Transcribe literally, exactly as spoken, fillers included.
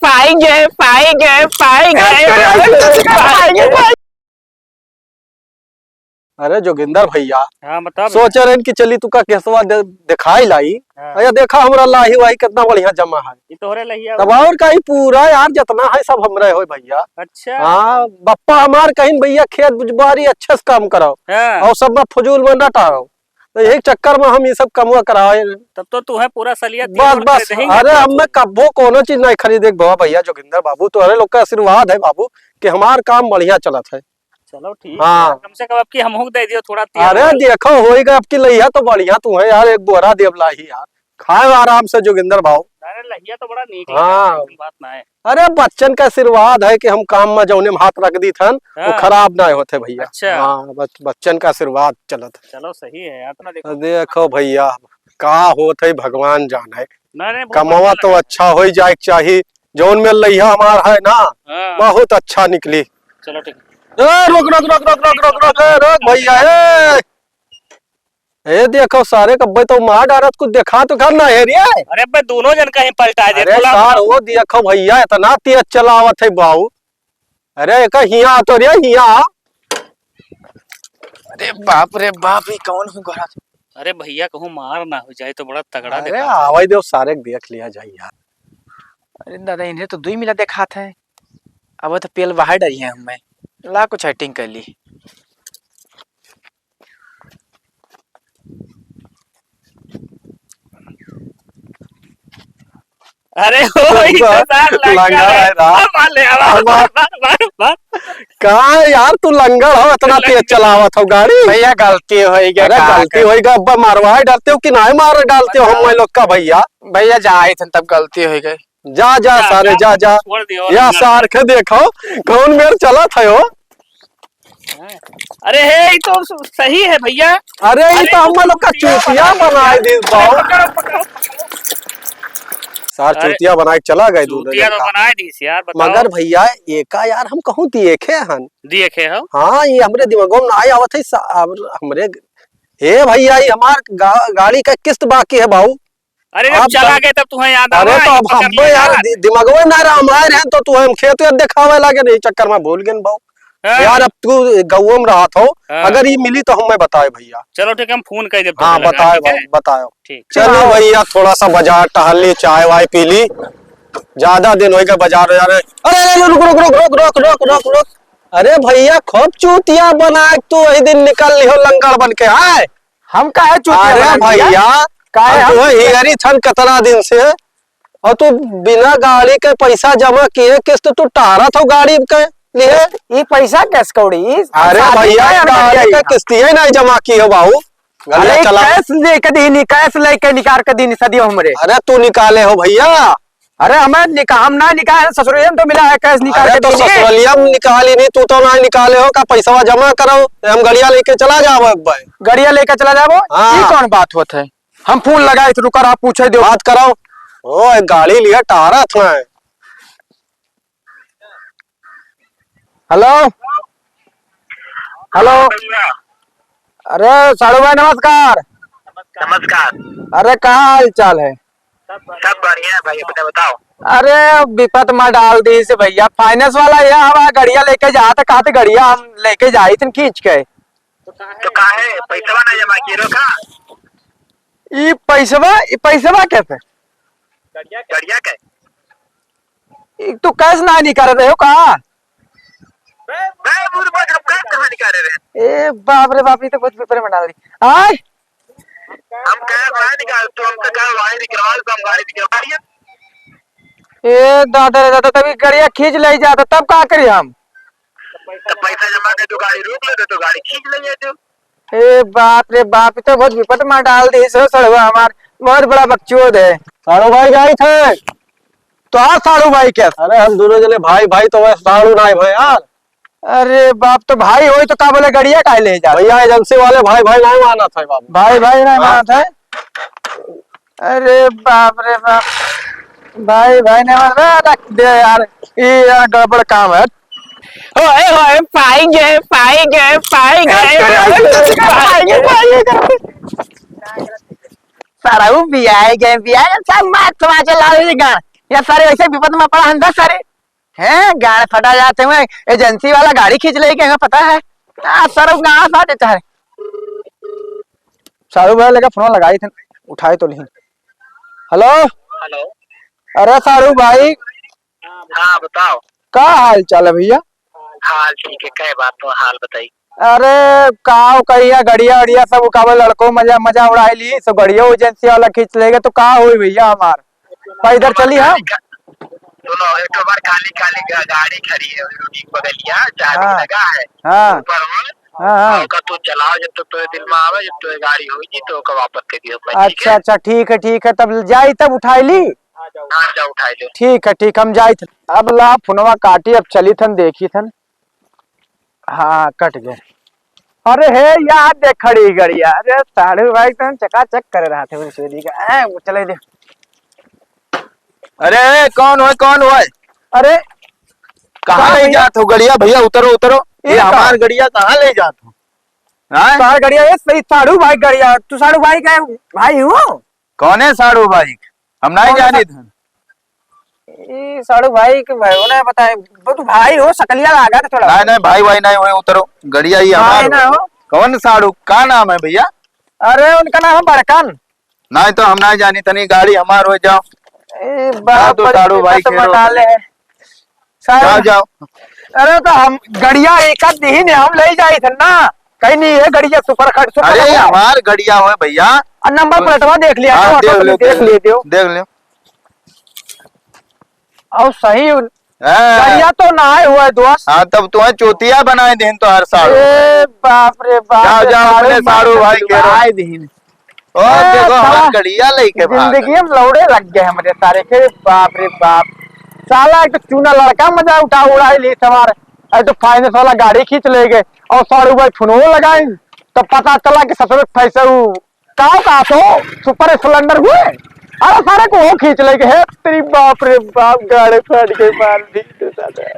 पाएंगे, पाएंगे, पाएंगे, पाएंगे, पाएंगे। अरे जोगिंदर भैया, हाँ, बता भैया। सोचे रहन कि चली तुका केसवा दे-, दिखाई लाई। हाँ। अरे देखा हमरा लाही वाही कितना बढ़िया जमा है। ये तोहरे लहिया तब हुआ। और कहीं पूरा यार जितना है सब हमरे होय भैया। अच्छा। हाँ, बप्पा हमार कहीं भैया खेत बुझबारी अच्छे से काम कराओ। हाँ। और सब में फजूल में न टारो। तो यही चक्कर में हम ये सब कमवा करावे। तब तो तू है पूरा सलिया तीन बस, ओर बस। खरीदही अरे, हम में कब्बो कोनो चीज नहीं खरीदे के बा भैया जोगिंदर बाबू, तोहरे लोग का आशीर्वाद है बाबू कि हमार काम बढ़िया चलत है। चलो ठीक हाँ। है, कम से कम अब की हमहू के दे दियो थोड़ा तेल अरे वेल। देखो, होई गए अब की लइहा तो बढ़िया तू है यार, एक बोरा देव लाही यार, खाए आराम से जोगिंदर बाबू। अरे लहिया तो बड़ा नीक हाँ। लगा, बात ना है। अरे बच्चन का आशीर्वाद है कि हम काम में जौने में हाथ रख दी थन, वो हाँ। खराब ना होते भैया। अच्छा। हाँ, बच-, बच्चन का आशीर्वाद चलत है। चलो सही है यार, इतना देखो। तो देखो भैया, का होत है भगवान जाने। नहीं, नहीं, बहुत कमवा बढ़िया तो लगा। अच्छा होई जाए के चाही, जौन में लइहा हमार है ना, हाँ। बहुत अच्छा निकली। चलो ठीक है। ए, रुक, रुक, रुक, ए, रुक भैया, ए। ए, देखो सारे कब्बे तो मार डारत, कुछ देखा तो कर ना है रे। अरे बे, दोनों जन कहीं पलटा दे, अरे बोला सार, वो देखो भैया, इतना तेज चलावत है बाऊ। अरे, एक हिया तो रे, हिया। अरे बाप रे बाप, ये कौन हो गया? अरे भैया, कहूँ मार ना हो जाए तो बड़ा तगड़ा अरे, दिखाता है। आवाज दो, सारे के देख लिया जाए यार। अरे दादा, इन्हें तो दुई मिला देखात है। अब तो पेल बाहर डरी है हमें। ला, कुछ acting कर ली। अरे हो, ई तो सार लंगड़ लंगड़ है। है ना। अब मार ले, अब मार, अब मार। मार, मार, मार, मार। का है यार, तू लंगड़ हो, इतना तेज चलावत हो गाड़ी। भैया, गलती हो गई, अरे, का गलती करे? हो गई, अब मारवाए डरते हो कि नहीं मार डालते हो हम लोग का भैया? भैया, जाए थे तब गलती हो गई। जा, जा, जा, सारे, जा, जा, जा। छोड़ दियो, या लंगड़। सार के देखो, कौन मेर चलत है हो? अरे हे, ई तो स-, सही है भैया। अरे, ई अरे, तो हम लोग का चूतिया बनाए दिस बाऊ। पकड़ो, पकड़ो, पकड़ो। सार अरे, चूतिया बनाए के चला गए दूध चूतिया तो लेखा। बनाए दिस यार, बताओ। मगर भैया, एका यार हम कहूँ देखे हन। देखे हो? हाँ, ये हमरे दिमागों में ना आए आवत है सा-, अब हमरे, हे भैया, ये हमार गा-, गाड़ी का किस्त बाकी है बाऊ। अरे, जब अब चला तब गए, तब तुम्हें याद अरे, आवा, तो ये अब पकड़ हमको लिया यार यार। दि-, दिमागवा में ना रहा, हम आए रहे, तो तू हम खेत वेत देखावे लागे, नहीं, चक्कर में भूल गए बाऊ। हाँ। यार, अब तू गौवा में रहत हो, हाँ। अगर ये मिली, तो हम मैं बताए भैया। चलो, ठीक है, हम फोन कर देब हाँ, तुमसे लगा, बताए ठीक है? बाऊ, बताओ। ठीक। चलो भैया, थोड़ा सा बाजार टहल ली, चाय वाय पी ली, ज्यादा दिन हो गए बाजार, बाजार। अरे, अरे, रुक, रुक, रुक। अरे भैया, खूब चूतिया बना के तू वही दिन निकल लिहो लंगड़ बन के, आए। हम काहे चूतिया अरे बनाई भैया? भैया, काहे हम हम तुहे चूतिया? हियरी थन कतना दिन से, और तू बिना गाड़ी के पैसा जमा किए, किस्त तू टारत हो गाड़ी के लिए। ई पैसा कैस कौड़ी? ई अरे शादी भैया, काहे ई हम गाड़ी करिया के ई? किस्तिये नहीं जमा किए हो बाबू। गलिया अरे चला। कैस लेके दीनी, कैस लेके निकाल के दीनी सदियों हमरे। अरे तू निकाले हो भैया, अरे हमें निका-, हम ना निकाले, ससुरलिया में तो मिला है, कैस निकाल अरे के तो दीनी। ससुरलिया में निकाली नहीं, तू तो ना निकाले हो, का पैसवा जमा करो, हम गड़िया लेके चला जाबो एक बार। गड़िया लेके चला जाबो? हाँ। ई कौन बात होत है? हम फोन लगाए तो रुका रहा, पूछे दो। बात करो। ओ, एक गाड़ी लिया, टारा था। हेलो, हेलो। भैया। अरे साढ़ू भाई नमस्कार। नमस्कार। अरे का हाल चाल है? सब बढ़िया है भाई, अपने बताओ। अरे विपत में डाल दी से भैया, फाइनेंस वाला यह हवा गड़िया लेके जात, कहते गड़िया हम लेके जाई थन खींच के। तो काहे पैसवा ना जमा किए रहो का? ई पैसवा, ई पैसवा कैसे? गड़िया के? ई तू कैश ना निकाल रहे हो का? बे, बे, बुढ़बा, हम कैश कहाँ निकाले रहे? ए बाप रे बाप, ई तो बहुत विपत में डाल दी। आय? हम कैश ना निकाल, तू हमसे कहा गाड़ी निकलवा, तो हम गाड़ी निकलवा लिया। ए दादा रे दादा, तभी गड़िया खींच ले जाता, तब का करी हम? तो पैसा जमा के तू गाड़ी रोक लेते, तो गाड़ी खींच ले जाते। ए बाप रे बाप, ई तो बहुत विपत में डाल दी सो सड़वा हमार, बहुत बड़ा बकचोद है। साढ़ू भाई जाई थे। तो हाँ साढ़ू भाई क्या? अरे हम दोनों जने भाई भाई तो वह साढ़ू नाई भाई यार। अरे बाप, तो भाई होई तो का बोले गड़िया काहे ले जा? भैया एजेंसी वाले भाई भाई नहीं मानत है बाबू। भाई भाई नहीं हाँ। मानत है। अरे बाप रे बाप, भाई भाई नहीं मानत है, रख दे यार, ये यार गड़बड़ काम है। ओए होए, पाएंगे, पाएंगे, पाएंगे, पाएंगे, पाएंगे। सारा वो बियाए गए, बियाए गए, सब मार तमाचा लावे गान। या सारे वैसे विपद में पड़ा हन, दस सारे। हैं, गाड़ फटा जाते हुए, एजेंसी वाला गाड़ी खींच लेके, हमें पता है। आ, सारे गाड़ फाटे चाहे। साढ़ू भाई लगे फोन लगाई थे, उठाए तो नहीं। हेलो। हेलो। अरे साढ़ू भाई। हाँ, बताओ। का हाल चाल है भैया? हाल ठीक है, कई बात तो हाल बताई। अरे, का कहिया, गड़िया वड़िया सब उकाबे, लड़को मजा, मजा उड़ाई ली, सब गड़िया एजेंसी वाला खींच लेगे, तो का होई भैया हमार? पैदल चली हम? सुनो, एक तो बार काली काली गा-, गाड़ी खड़ी है, रोड के बगलिया, चाबी हाँ। लगा है। हाँ। ऊपर में। हाँ, हाँ। और का तू चलाओ, जब तक तोरे दिल में आवे, जब तोरे गाड़ी होई जी, तो ओका वापस कर दियो, ठीक अच्छा, है? अच्छा, ठीक है, ठीक है, तब जाई, तब उठाई ली। हाँ, जा उठाई लो। ठीक है, ठीक, हम जाई थे। अब ला, फोनवा काटी, अब चली थन, देखी थन। हाँ, कट गए। अरे हे, यहाँ देख खड़ी गड़िया। अरे साढ़ू भाई तो चकाचक करे रहा थे उस वेदी का। ए, वो चले दे। अरे, कौन होय, कौन होय? अरे, कहाँ का ले भैया? जात हो गड़िया? भैया, उतरो, उतरो। ये ये का? हमार गड़िया कहाँ ले जात हो? हाँ? तार गड़िया, ये सही साढ़ू भाई गड़िया। तू साढ़ू भाई का भाई हो? कौने साढ़ू भाई? हम नहीं कौने जानी सा-, था। ई साढ़ू भाई के भाई होने बताए, वो तो भाई हो, सकलिया लागा था थोड़ा। नहीं, नहीं, भाई, भाई नहीं होय, उतरो। गड़िया ही भाई हमार ना हो। हो। कौन साढ़ू? का नाम है भैया? अरे, उनका नाम है बड़कन। नहीं तो हम नहीं जानी तनी, गाड़ी हमार हो, जाओ। ए, जाओ बाप तो रे, साढ़ू भाई, कितना खेलो। मजा ले है। साढ़ू जाओ, जाओ। अरे तो हम गड़िया एक आध दिन हम ले जाई थे ना, कहीं नहीं है गड़िया सुपर खट-, सुपर अरे खट। हमार गड़िया होय भैया। और नंबर प्लेटवा देख लिया, हाँ, तो देख ऑटो ले, देख देख ले, ले, देख ले। और सही हाँ। गड़िया तो ना आए हुआ है दोस्त। हाँ, तब तुम्हें चोतिया बनाए देन तो हर साल। ए बाप रे बाप जाओ, रे, जाओ, साढ़ू अपने साढ़ू मार भाई के रो। आए दिन। ओ, ए, देखो, हमार साला गड़िया लेके भाग जिंदगी गए। में लौड़े लग गए हमरे सारे के, बाप रे बाप। साला एक तो चूना लड़का मजा उठा उड़ाई ली सवार, एक तो फाइनेंस वाला गाड़ी खींच ले गए और साढ़ू भाई फोनो लगाइन, तो पता चला कि ससुर पैसे उ का का तो सुपर स्प्लेंडर हुए। अरे सारे को वो खींच ले गए, हे तेरी बाप रे बाप, गाड़ी फाड़ के मार दी तो साला।